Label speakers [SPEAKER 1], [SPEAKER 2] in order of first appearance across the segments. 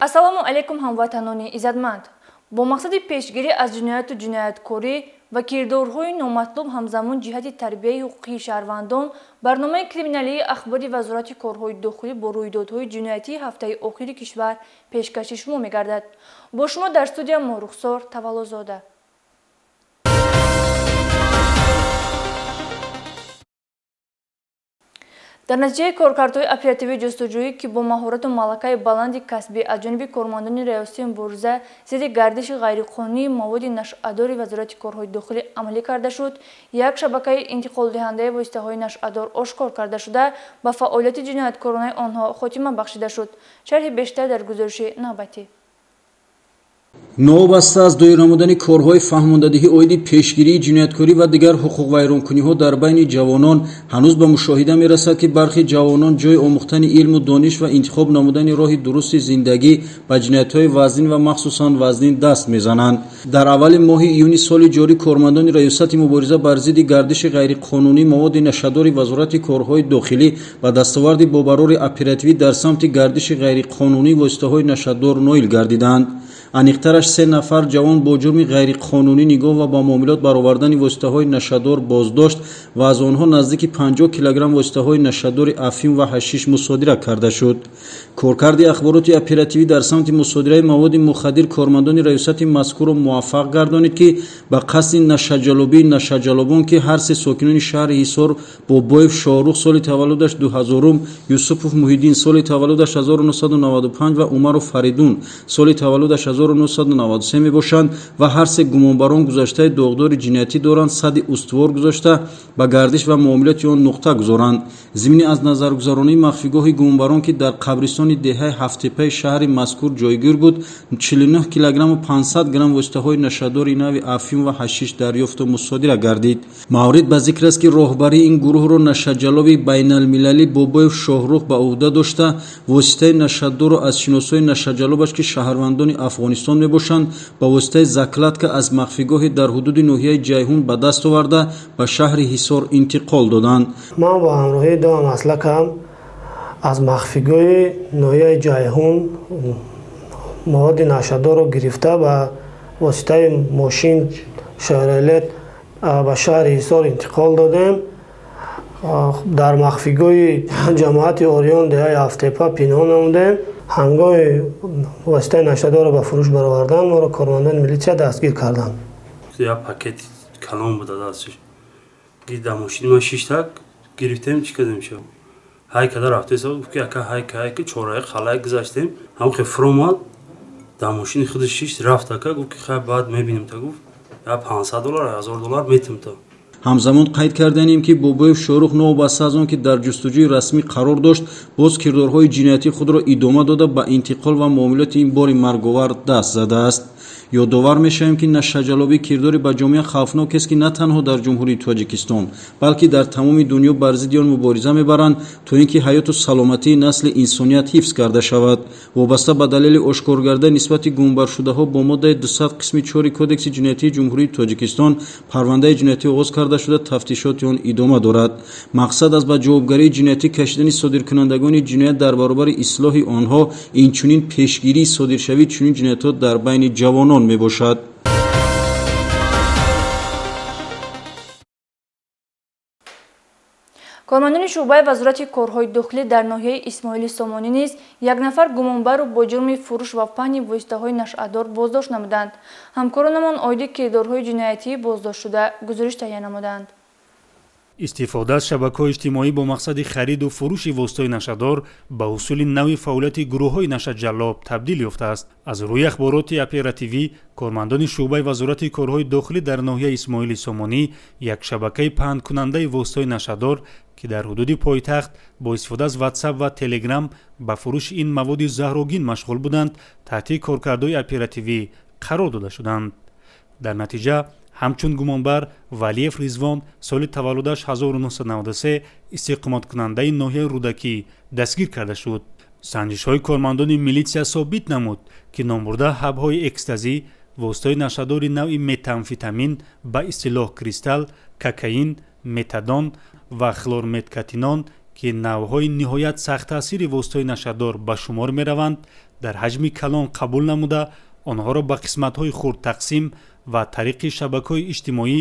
[SPEAKER 1] Ассалому алайкум ҳамватанони иззатманд. Бо мақсади пешгирӣ аз ҷинояту ҷинояткорӣ ва кирдорҳои номатлуб, ҳамзамон ҷиҳати тарбияи ҳуқуқии шаҳрвандон, барномаи криминалии ахбори Вазорати корҳои дохилӣ бо рӯйдодҳои ҷиноятии ҳафтаи охири кишвар пешкаши шумо мегардад. Бо шумо дар студия Моҳрухсор Таваллозода. Дар натиҷаи коркардҳои оперативии ҷустуҷӯӣ, ки бо маҳорату малакаи баланди касбӣ аз ҷониби кормандони Раёсати мубориза зидди гардиши ғайриқонунии маводи нашъадори Вазорати корҳои дохилӣ амалӣ карда шуд, як шабакаи интиқолдиҳандаи воситаҳои нашъадор ошкор карда шуда, ба фаъолияти ҷинояткоронаи онҳо хотима бахшида шуд. Шарҳи бештар дар гузориши навбатӣ.
[SPEAKER 2] Новобаста аз доир намудани корҳои фаҳмондадиҳӣ оиди пешгирии ҷинояткорӣ ва дигар ҳуқуқвайронкуниҳо дар байни ҷавонон, ҳанӯз ба мушоҳида мерасад, ки бархи ҷавонон ҷои омӯхтани илму дониш ва интихоб намудани роҳи дурусти зиндагӣ ба ҷиноятҳои вазнин ва махсусан вазнин даст мезананд. Дар аввали моҳи июни соли ҷорӣ кормандони Раёсати мубориза бар зидди гардиши ғайриқонунии маводи нашъадори Вазорати корҳои дохилӣ ба дастоварди бобарори оперативӣ дар самти гардиши ғайриқонунии воситаҳои нашъадор ноил гардиданд. Аниқтараш, се нафар ҷавон бо ҷурми ғайриқонунӣ нигоҳ ва ба муомилот баровардани воситаҳои нашъадор боздошт ва аз онҳо наздики 50 килограмм воситаҳои нашъадори афюн ва ҳашиш мусодира карда шуд. Коркарди ахбороти оперативӣ дар самти мусодираи маводи мухаддир кормандони раёсати мазкурро муваффақ гардонид, ки ба қасди нашъаҷалобии нашъаҷалобон, ки ҳар се сокинони шаҳри Ҳисор Бобоев Шоҳрух соли таваллудаш 2000, Юсупов Муҳиддин соли таваллудаш 1995 ва Умаров Фаридун соли таваллудаш 1993 мебошанд ва ҳар се гумонбарон гузаштаи доғдори ҷиноятӣ доранд, садди устувор гузошта ба гардиш ва муомилоти он нуқта гузоранд. Зимни аз назаргузаронии махфигоҳи гумонбарон, ки дар қабристони деҳаи Ҳафттепаи шаҳри мазкур ҷойгир буд, 49 килограмму 500 грамм воситаҳои нашъадори нави афюн ва ҳашиш дарёфту мусодира гардид. Маврид ба зикр аст, ки роҳбарии ин гурӯҳро нашъаҷалоби байналмилалӣ Бобоев Шоҳрух ба ӯҳда дошта, воситаи нашъадорро аз шиносҳои нашъаҷалобаш, ки шаҳрвандони Афғонистон мебошанд, ба воситаи закладка аз махфигоҳи дар ҳудуди ноҳияи Ҷайҳун ба даст оварда ба шаҳри Ҳисор интиқол доданд.
[SPEAKER 3] Ман бо ҳамроҳии ду ҳамаслакам аз махфигоҳи ноҳияи Ҷайҳун маводи нашъадорро гирифта ба воситаи мошин Шевролет ба шаҳри Ҳисор интиқол додем. Дар махфигоҳи ҷамоати Ориён деҳаи Ҳафттепа пинҳон намудем. Ҳангоми воситаи нашъадорро ба фурӯш баровардан моро кормандони милитсия дастгир карданд.
[SPEAKER 4] Як пакет калон буда дастш. Дар мошини ман шиштак гирифтем, чӣ кардем шо? Ҳай када рафтеса, гуфт ки ака ҳай ҳай ки чораи халай гузаштем. Ҳам хе фуромад, дар мошини худаш шишт рафт ака, гуфт ки хай баъд мебинем та, гуфт я 500 доллар, 1000 доллар метим та.
[SPEAKER 2] Ҳамзамон қайд карданем, ки Бобоев Шоҳрух новобаста аз он ки дар ҷустуҷӯи расмӣ қарор дошт, боз кирдорҳои ҷиноятии худро идома дода ба интиқол ва муомилоти ин бори марговар даст задааст. Ёдовар мешавем, ки нашъаҷалобӣ кирдори ба ҷомеа хавфнок аст, ки на танҳо дар Ҷумҳурии Тоҷикистон, балки дар тамоми дунё бар зидди он мубориза мебаранд, то ин ки ҳаёту саломатии насли инсоният ҳифз карда шавад. Вобаста ба далели ошкоргарда нисбати гумонбаршудаҳо бо моддаи 200 қисми 4 Кодекси ҷиноятии Ҷумҳурии Тоҷикистон парвандаи ҷиноятӣ оғоз карда шуда, тафтишоти он идома дорад. Мақсад аз ба ҷавобгарии ҷиноятӣ кашидани содиркунандагони ҷиноят дар баробари ислоҳи онҳо, инчунин пешгирии содиршавии чунин ҷиноятҳо дар байни ҷавонон мебошад.
[SPEAKER 1] Кормандони шӯъбаи Вазорати корҳои дохилӣ дар ноҳияи Исмоили Сомонӣ низ як нафар гумонбарро бо ҷурми фурӯш ва паҳни воситаҳои нашъадор боздошт намуданд. Ҳамкоронамон оиди кирдорҳои ҷиноятии боздоштшуда гузориш таҳия намуданд.
[SPEAKER 5] Истифода аз шабакаҳои иҷтимоӣ бо мақсади хариду фурӯши воситаҳои нашъадор ба усули нави фаъолияти гурӯҳҳои нашъаҷаллоб табдил ёфтааст. Аз рӯи ахбороти оперативӣ кормандони шӯъбаи Вазорати корҳои дохилӣ дар ноҳияи Исмоили Сомонӣ як шабакаи паҳнкунандаи воситаҳои нашъадор, ки дар ҳудуди пойтахт бо истифода аз ватсап ва телеграм ба фурӯши ин маводи заҳрогин машғул буданд, таҳти коркардҳои оперативӣ қарор дода шуданд. Дар натиҷа ҳамчун гумонбар Валиев Ризвон соли таваллудаш 1993 истиқоматкунандаи ноҳияи Рӯдакӣ дастгир карда шуд. Санҷишҳои кормандони милитсия собит намуд, ки номбурда ҳабҳои экстазӣ, воситаҳои нашъадори навъи метамфетамин ба истилоҳ кристалл, кокаин, метадон ва хлорметкатинон, ки навъҳои ниҳоят сахттаъсири воситаҳои нашъадор ба шумор мераванд, дар ҳаҷми калон қабул намуда, онҳоро ба қисматҳои хурд тақсим ва тариқи шабакаҳои иҷтимоӣ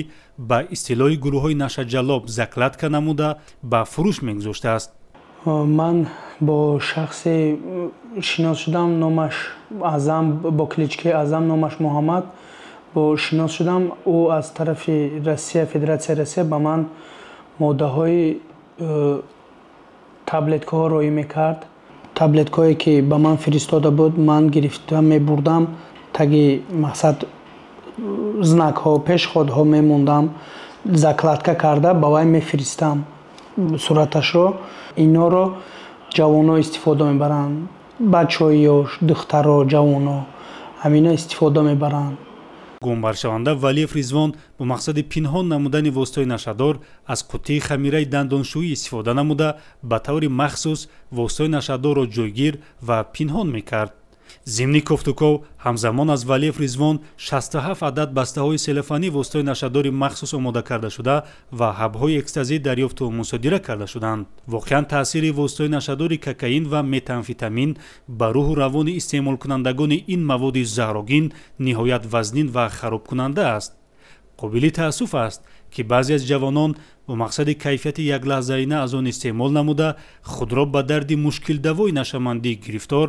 [SPEAKER 5] ба истилоҳи гурӯҳҳои нашъаҷаллоб закладка намуда ба фурӯш мегузоштааст.
[SPEAKER 6] Ман бо шахсе шинос шудам, номаш Аъзам, бо кличкаи Аъзам, номаш Муҳаммад, бо шинос шудам. Ӯ аз тарафи Россия, Федератсияи Россия ба ман моддаҳои таблеткаҳо роӣ мекард. Таблеткаҳое ки ба ман фиристода буд, ман гирифта мебурдам, таги мақсад знакҳо, пешходҳо мемондам, закладка карда ба вай мефиристам сураташро. Инҳоро ҷавонҳо истифода мебаранд, бачаҳои ёш, духтаро, ҷавонҳо ҳамино истифода мебаранд.
[SPEAKER 5] Гумбаршаванда Валиев Ризвон бо мақсади пинҳон намудани воситаҳои нашъадор аз қуттии хамираи дандоншӯӣ истифода намуда, ба таври махсус воситаҳои нашъадорро ҷойгир ва пинҳон мекард. Зимни кофтуков ҳамзамон аз Валиев Ризвон 67 адад бастаҳои селофании воситаҳои нашъадори махсус омода карда шуда ва ҳабҳои экстазӣ дарёфту мусодира карда шуданд. Воқеан таъсири воситаҳои нашъадори кокаин ва метамфетамин ба рӯҳу равони истеъмолкунандагони ин маводи заҳрогин ниҳоят вазнин ва харобкунанда аст. Қобили таассуф аст, ки баъзе аз ҷавонон бо мақсади кайфияти яклаҳзаина аз он истеъмол намуда, худро ба дарди мушкилдавои нашъамандӣ гирифтор,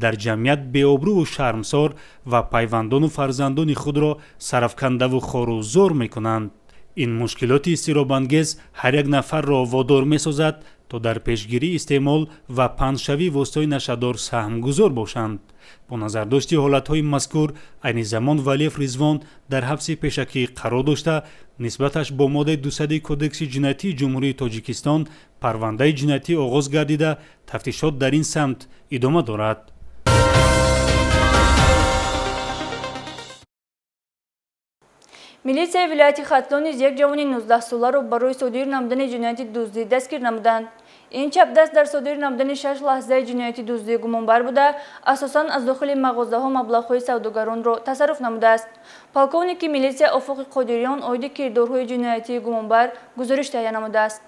[SPEAKER 5] дар ҷамъият беобрӯву шармсор ва пайвандону фарзандони худро сарафкандаву хору зор мекунанд. Ин мушкилоти изтиробангез ҳар як нафарро водор месозад, то дар пешгирии истеъмол ва паҳншавии воситаҳои нашъадор саҳмгузор бошанд. Бо назардошти ҳолатҳои мазкур, айни замон Валиев Ризвон дар ҳабси пешакӣ қарор дошта, нисбаташ бо моддаи 200 Кодекси ҷиноятии Ҷумҳурии Тоҷикистон парвандаи ҷиноятӣ оғоз гардида, тафтишот дар ин самт идома дорад.
[SPEAKER 1] Милитсияи вилояти Хатлон низ як ҷавони 19-соларо барои содир намудани ҷинояти дуздӣ дастгир намуданд. Ин чапдаст дар содир намудани 6 лаҳзаи ҷинояти дуздӣ гумонбар буда, асосан аз дохили мағозаҳо маблағҳои савдогаронро тасарруф намудааст. Полковники милитсия Офоқи Қодириён оиди кирдорҳои ҷиноятии гумонбар гузориш таҳия намудааст.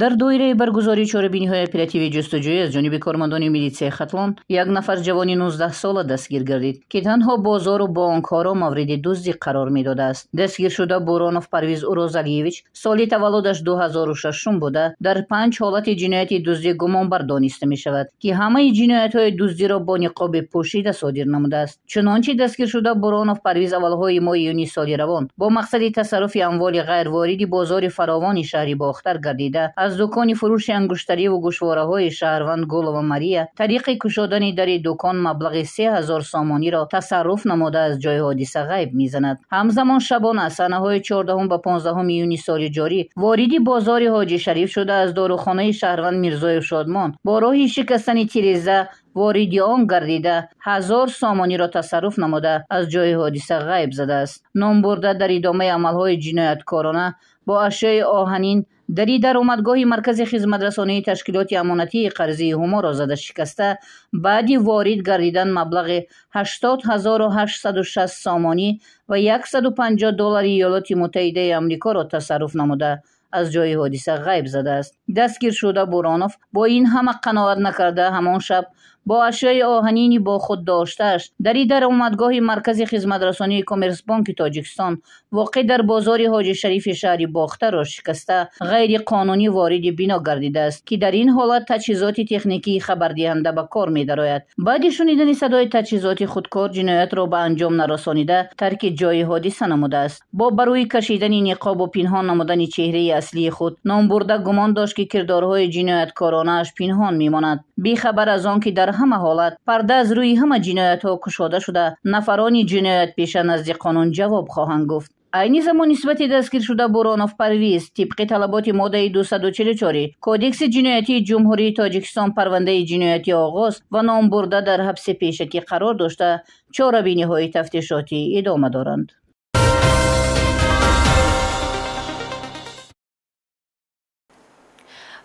[SPEAKER 7] Дар доираи баргузории чорабиниҳои оперативии ҷустуҷӯӣ аз ҷониби кормандони милитсияи Хатлон як нафар ҷавони 19-сола дастгир гардид, ки танҳо бозору бонкҳоро мавриди дуздӣ қарор медодааст. Дастгиршуда Буронов Парвиз Урозалиевич соли таваллудаш 2006 буда, дар 5 ҳолати ҷинояти дуздӣ гумонбар дониста мешавад, ки ҳамаи ҷиноятҳои дуздиро бо ниқоби пӯшида содир намудааст. Чунончи дастгиршуда Буронов Парвиз аввалҳои моҳи июни соли равон бо мақсади тасарруфи амволи ғайрвориди бозори фаровони шаҳри Бохтар гардида, аз дукони фурӯши ангуштариву гӯшвораҳои шаҳрванд Гулова Мария тариқи кушодани дари дукон маблағи 3000 сомониро тасарруф намуда аз ҷои ҳодиса ғайб мезанад. Ҳамзамон шабона санаҳои 14 ба 15 июни соли ҷорӣ вориди бозори Ҳоҷи Шариф шуда, аз дорухонаи шаҳрванд Мирзоев Шодмон бо роҳи шикастани тиреза вориди он гардида, 1000 сомониро тасарруф намуда аз ҷои ҳодиса ғайб задааст. Номбурда дар идомаи амалҳои ҷинояткорона бо ашёи оҳанин дари даромадгоҳи маркази хизматрасонии ташкилоти амонатии қарзии Ҳуморо зада шикаста, баъди ворид гардидан маблағи 80860 сомонӣ ва 150 доллари Иёлоти Муттаҳидаи Амрикоро тасарруф намуда аз ҷои ҳодиса ғайб задааст. Дастгиршуда Буронов бо ин ҳама қаноат накарда, ҳамон шаб бо ашёи оҳанини бо худ доштааш дари даромадгоҳи маркази хизматрасонии Коммерсбонки Тоҷикистон воқеъ дар бозори Ҳоҷи Шарифи шаҳри Бохтарро шикаста, ғайриқонунӣ вориди бино гардидааст, ки дар ин ҳолат таҷҳизоти техникии хабардиҳанда ба кор медарояд. Баъди шунидани садои таҷҳизоти худкор ҷиноятро ба анҷом нарасонида тарки ҷои ҳодиса намудааст. Бо ба рӯй кашидани ниқобу пинҳон намудани чеҳраи аслии худ номбурда гумон дошт, ки кирдорҳои ҷинояткоронааш пинҳон мемонад. Бехабар аз он ки дар ҳама ҳолат парда аз рӯи ҳама ҷиноятҳо кушода шуда, нафарони ҷиноятпеша назди қонун ҷавоб хоҳанд гуфт. Айни замон нисбати дастгиршуда Буронов Парвиз тибқи талаботи моддаи 244 Кодекси ҷиноятии Ҷумҳурии Тоҷикистон парвандаи ҷиноятӣ оғоз ва номбурда дар ҳабси пешакӣ қарор дошта, чорабиниҳои тафтишотӣ идома доранд.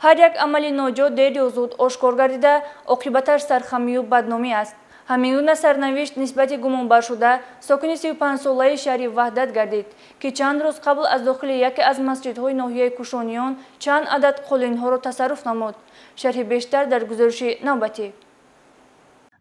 [SPEAKER 1] Ҳар як амали ноҷо дер ё зуд ошкор гардида, оқибаташ сархамию бадномӣ аст. Ҳамин гуна сарнавишт нисбати гумонбаршуда сокини 35-солаи шаҳри Ваҳдат гардид, ки чанд рӯз қабл аз дохили яке аз масҷидҳои ноҳияи Кушониён чанд адад қолинҳоро тасарруф намуд. Шарҳи бештар дар гузориши навбатӣ.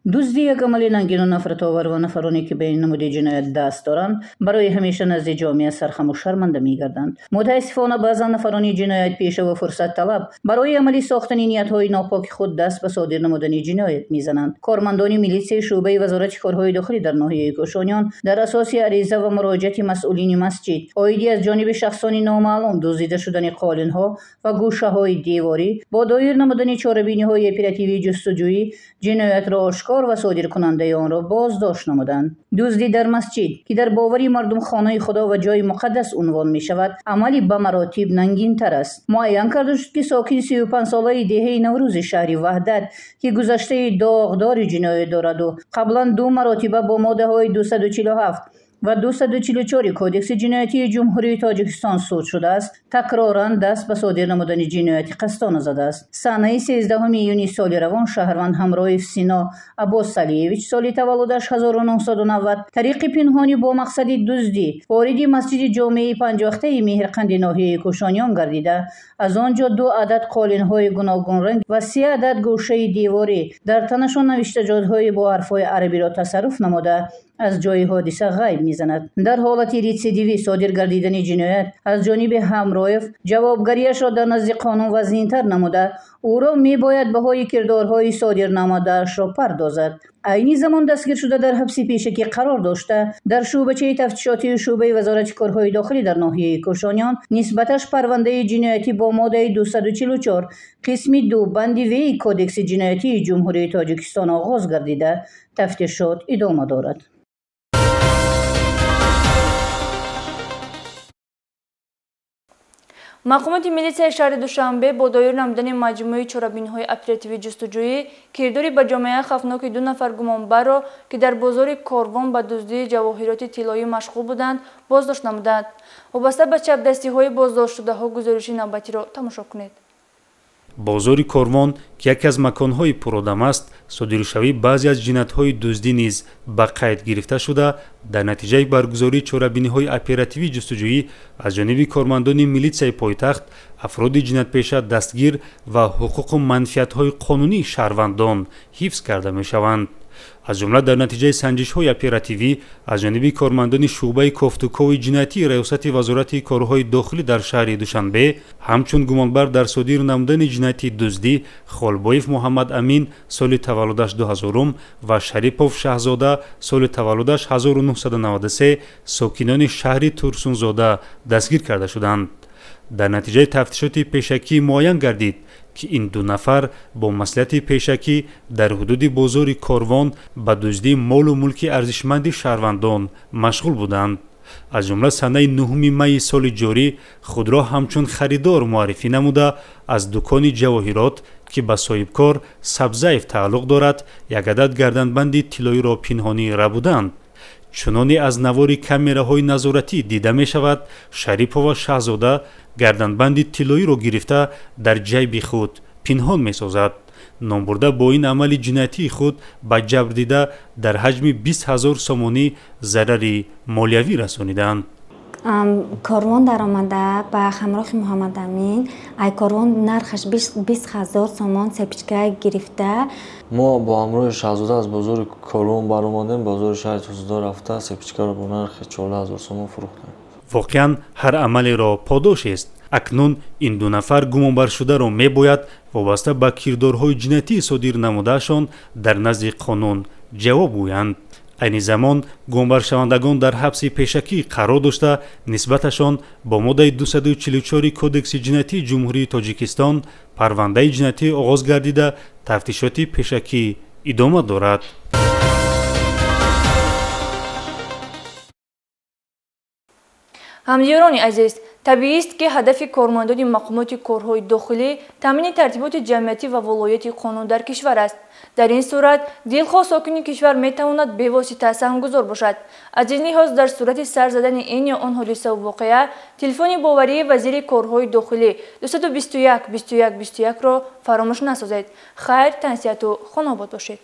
[SPEAKER 7] Дуздӣ як амали нангину нафратовар ва нафароне ки ба ин намуди ҷиноят даст доранд, барои ҳамеша назди ҷомеа сархаму шарманда мегарданд. Мутаассифона, баъзан нафарони ҷиноятпеша ва фурсатталаб барои амалӣ сохтани ниятҳои нопоки худ даст ба содир намудани ҷиноят мезананд. Кормандони милитсияи шӯъбаи Вазорати корҳои дохилӣ дар ноҳияи Кӯшониён дар асоси ариза ва муроҷиати масъулини масҷид оиди аз ҷониби шахсони номаълум дуздида шудани қолинҳо ва гӯшаҳои деворӣ бо доир намудани чорабиниҳои оперативии ҷустуҷӯӣ ҷиноятро ошкор ва содиркунандаи онро боздошт намуданд. Дуздӣ дар масҷид, ки дар бовари мардум хонаи Худо ва ҷои муқаддас унвон мешавад, амали ба маротиб нангинтар аст. Муайян карда шуд, ки сокини 35-солаи деҳаи Наврӯзи шаҳри Ваҳдат, ки гузаштаи доғдори ҷиноят дораду қаблан ду маротиба бо моддаҳои 247 ва 244 Кодекси ҷиноятии Ҷумҳурии Тоҷикистон суд шудааст, такроран даст ба содир намудани ҷинояти қасдона задааст. Санаи 13 июни соли равон шаҳрванд Ҳамроев Сино Аббосалиевич, соли таваллудаш 1990, тариқи пинҳонӣ бо мақсади дуздӣ вориди масҷиди ҷомеаи панҷвақтаи Меҳрқанди ноҳияи Кӯшониён гардида, аз он ҷо ду адад қолинҳои гуногунранг ва се адад гӯшаи деворӣ дар танашон навиштаҷотҳои бо ҳарфҳои арабиро тасарруф намуда, аз ҷои ҳодиса ғайб мезанад. Дар ҳолати рецидивӣ содир гардидани ҷиноят аз ҷониби Ҳамроев ҷавобгариашро дар назди қонун вазнинтар намуда, ӯро мебояд баҳои кирдорҳои содир намудаашро пардозад. Айни замон дастгир шуда дар ҳабси пешакӣ қарор дошта, дар шӯъбачаи тафтишотии шӯъбаи Вазорати корҳои дохилӣ дар ноҳияи Кӯшониён нисбаташ парвандаи ҷиноятӣ бо моддаи 244 қисми 2 банди В Кодекси ҷиноятии Ҷумҳурии Тоҷикистон оғоз гардида, тафтишот идома дорад.
[SPEAKER 1] Мақомоти милитсияи шаҳри Душанбе бо доир намудани маҷмӯи чорабиниҳои оперативӣ ҷустуҷӯӣ кирдори ба ҷомеа хавфноки ду нафар гумонбарро, ки дар бозори Корвон ба дуздии ҷавоҳироти тиллоӣ машғул буданд, боздошт намуданд. Вобаста ба чапдастиҳои боздоштшудаҳо гузориши навбатиро тамошо кунед.
[SPEAKER 5] Бозори Корвон, ки яке аз маконҳои пуродам аст, содиршавии баъзе аз ҷиноятҳои дуздӣ низ ба қайд гирифта шуда, дар натиҷаи баргузории чорабиниҳои оперативӣ ҷустуҷӯӣ аз ҷониби кормандони милитсияи пойтахт афроди ҷиноятпеша дастгир ва ҳуқуқу манфиатҳои қонунии шаҳрвандон ҳифз карда мешаванд. Аз ҷумла дар натиҷаи санҷишҳои оперативӣ аз ҷониби кормандони шӯъбаи кофтукови ҷиноятии Раёсати Вазорати корҳои дохилӣ дар шаҳри Душанбе ҳамчун гумонбар дар содир намудани ҷинояти дуздӣ Холбоев Муҳаммад Амин, соли таваллудаш 2000, ва Шарипов Шаҳзода, соли таваллудаш 1993, сокинони шаҳри Турсунзода дастгир карда шуданд. Дар натиҷаи тафтишоти пешакӣ муайян гардид, ки ин ду нафар бо маслиҳати пешакӣ дар ҳудуди бозори Корвон ба дуздии молу мулки арзишманди шаҳрвандон машғул буданд. Аз ҷумла санаи 9 майи соли ҷорӣ худро ҳамчун харидор муаррифӣ намуда, аз дукони ҷавоҳирот, ки ба соҳибкор Сабзаев тааллуқ дорад, як адад гарданбанди тиллоиро пинҳонӣ рабуданд. Чуноне аз навори камераҳои назоратӣ дида мешавад, Шарипова Шаҳзода гарданбанди тиллоиро гирифта дар ҷайби худ пинҳон месозад. Номбурда бо ин амали ҷиноятии худ ба ҷабрдида дар ҳаҷми 20 000 сомонӣ зарари молиявӣ расониданд.
[SPEAKER 8] Корвон даромада ба ҳамроҳи Муҳаммадамин, ай корвон нархаш 20 000 сомон сепичка гирифта.
[SPEAKER 9] Мо бо ҳамроҳи Шаҳзода аз бозори Корвон баромадем, бозори шаҳри Турсунзода рафта сепичкаро бо нархи 14 000 сомон фурӯхтем.
[SPEAKER 5] Воқеан ҳар амалеро подошест. Акнун ин ду нафар гумонбаршударо мебояд вобаста ба кирдорҳои ҷиноятии содир намудаашон дар назди қонун ҷавоб гӯянд. Айни замон гумонбаршавандагон дар ҳабси пешакӣ қарор дошта, нисбаташон бо моддаи 244 Кодекси ҷиноятии Ҷумҳурии Тоҷикистон парвандаи ҷиноятӣ оғоз гардида, тафтишоти пешакӣ идома дорад.
[SPEAKER 1] Ҳамдиёрони азиз, табиист, ки ҳадафи кормандони мақомоти корҳои дохилӣ таъмини тартиботи ҷамъиятӣ ва волояти қонун дар кишвар аст. Дар ин сурат дилхоҳ сокини кишвар метавонад бевосита саҳмгузор бошад. Аз ин лиҳоз дар сурати сар задани ин ё он ҳодисаву воқеа телефони боварии вазири корҳои дохилӣ 221 21 21-ро фаромӯш насозед. Хайр, тансиҳату хонобод бошед.